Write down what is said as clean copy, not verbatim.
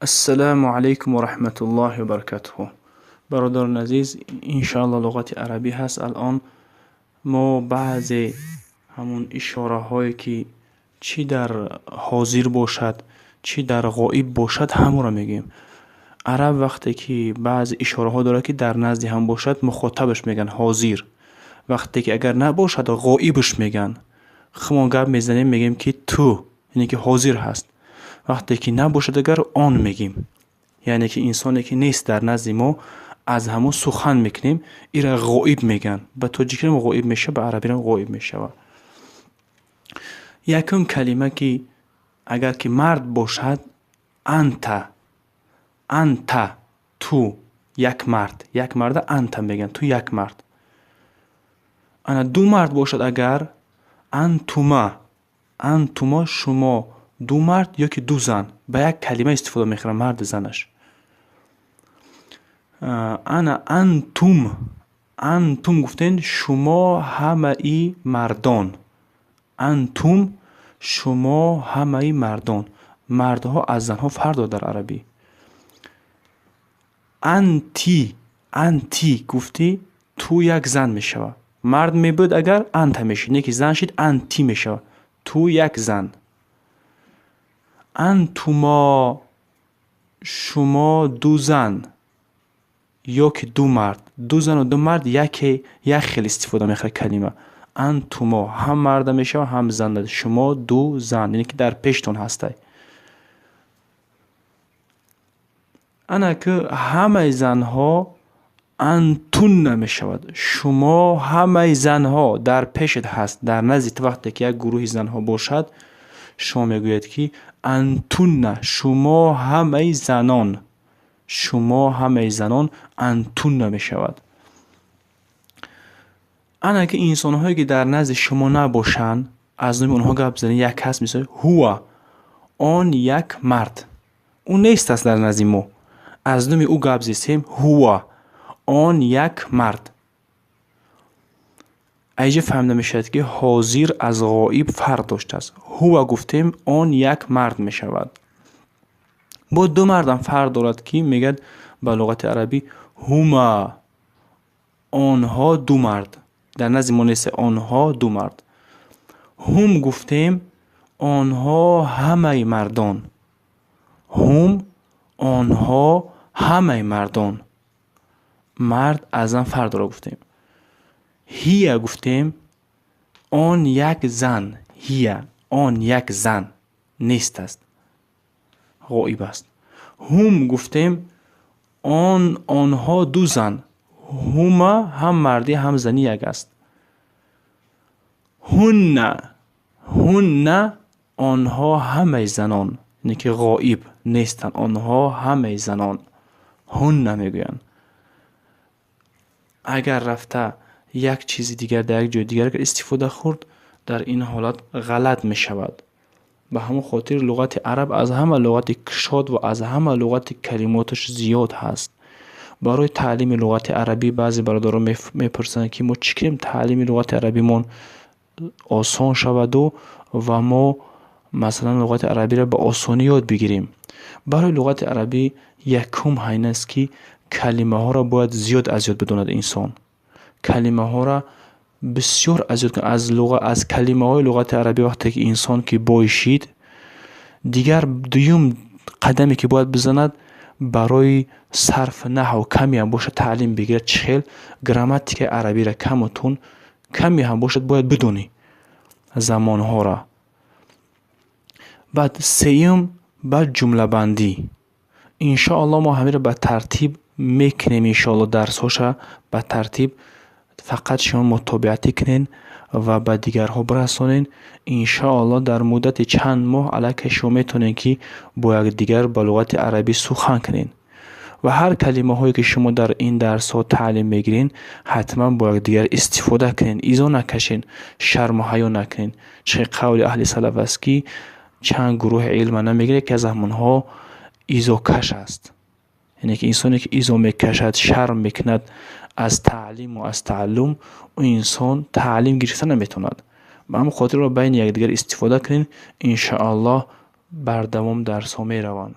Ассалому алайкум ва раҳматуллоҳи ва баракатуҳу. Бародарони азиз, иншоалло луғати арабӣ ҳаст. Алон мо баъзе ҳамун ишораҳое, ки чӣ дар ҳозир бошад, чӣ дар ғоиб бошад, ҳамонро мегӯем. Араб вақте ки баъзе ишораҳо дорад, ки дар назди ҳам бошад, мухотабаш мегӯянд ҳозир. Вақте ки агар набошад, ғоибаш мегӯянд. Хумон гап мезанем, мегӯем, ки ту, яъне ки ҳозир ҳаст. Вақте ки набошад агар, он мегӯем. Яъне ки инсоне, ки нест дар назди мо, аз ҳамон сухан мекунем, ира ғоиб мегӯянд. Ба тоҷикиам ғоиб мешавад, ба арабиам ғоиб мешавад. Якум калима, ки агар ки мард бошад, анта, анта, ту, як мард, як марда анта мегӯянд, ту як мард. Ана ду мард бошад агар, антума, антума, шумо ду мард ё ки ду зан, ба як калима истифода мекунанд марду занаш. Ана антум, антум гуфтем, шумо ҳамаи мардон. Антум, шумо ҳамаи мардон. Мардҳо аз занҳо фарқ дорад дар арабӣ. Анти, анти гуфтӣ, ту як зан мешавад. Мард мебуд агар, анта мешид, не ки зан шид, анти мешавад. Ту як зан. Антумо, шумо ду зан ё ки ду мард. Ду зану ду мард яке як хел истифода мехӯрад калима. Антумо ҳам марда мешавад, ҳам занда. Шумо ду зан, яъне ки дар пештон ҳастай. Ана ки ҳамаи занҳо антунна мешавад. Шумо ҳамаи занҳо дар пешат ҳаст. Дар назди ту вақте ки як гурӯҳи занҳо бошад, шумо мегӯед, ки антунна, шумо ҳамаи занон. Шумо ҳамаи занон антунна мешавад. Ана ки инсонҳое, ки дар назди шумо набошанд, аз номи онҳо гап занед, як кас, мисол, ҳува, он як мард. Ӯ нест аст дар назди мо. Аз номи ӯ гап зестем, ҳува, он як мард. Айҷа фаҳмида мешавад, ки ҳозир аз ғоиб фарқ доштааст. Ҳува гуфтем, он як мард мешавад. Бо ду мардам фарқ дорад, ки мегӯяд ба луғати арабӣ ҳума, онҳо ду мард. Дар назди мо нест, онҳо ду мард. Ҳум гуфтем, онҳо ҳамаи мардон. Ҳум, онҳо ҳамаи мардон. Мард аз зан фарқ дорад гуфтем. Ҳия гуфтем, он як зан. Ҳия, он як зан нест аст. Ғоиб аст. Ҳум гуфтем, он онҳо ду зан. Ҳума ҳам мардӣ, ҳам занӣ як аст. Ҳунна, ҳунна, онҳо ҳамаи занон, яъне ки ғоиб нестанд, онҳо ҳамаи занон. Ҳунна мегӯянд. Агар рафта як чизи дигар дар як ҷои дигар истифода хӯрд, дар ин ҳолат ғалат мешавад. Ба ҳамон хотир луғати араб аз ҳама луғати кушод ва аз ҳама луғати калимоташ зиёд ҳаст. Барои таълими луғати арабӣ баъзе бародарон мепурсанд, ки мо чӣ кунем, таълими луғати арабимон осон шаваду ва мо масалан луғати арабиро ба осонӣ ёд бигирем. Барои луғати арабӣ якум ҳайн аст, ки калимаҳоро бояд зиёд аз ёд бидонад инсон. Калимаҳоро бисёр аз ёд аз луға аз калимаҳои луғати арабӣ вақте ки инсон ки бойшид, дигар дуюм қадаме, ки бояд бизанад, барои сарф наҳв каме ҳам бошад таълим бигирад, чӣ хел грамматикаи арабиро каму тун каме ҳам бошад бояд бидонӣ замонҳоро. Баъд сеюм, баъд ҷумлабандӣ. Иншоалло мо ҳаминро ба тартиб мекунем, иншоалло дарсҳоша ба тартиб, фақат шумо мутобиатӣ кунед ва ба дигарҳо бирасонед. Иншоалло дар муддати чанд моҳ аллакай шумо метавонед, ки бо якдигар ба луғати арабӣ сухан кунед. Ва ҳар калимаҳое, ки шумо дар ин дарсҳо таълим мегиред, ҳатман бо якдигар истифода кунед, изо накашед, шарму ҳаё накунед. Чӣ қавли аҳли салаф аст, ки чанд гурӯҳи илма намегирад, ки аз ҳамонҳо изокаш аст. Яъне ки инсоне, ки изо мекашад, шарм мекунад аз таълиму аз тааллум, ӯ инсон таълим гирифта наметавонад. Ба ҳамон хотир байни якдигар истифода кунед, иншоаллоҳ бардавом дарсҳо мераванд.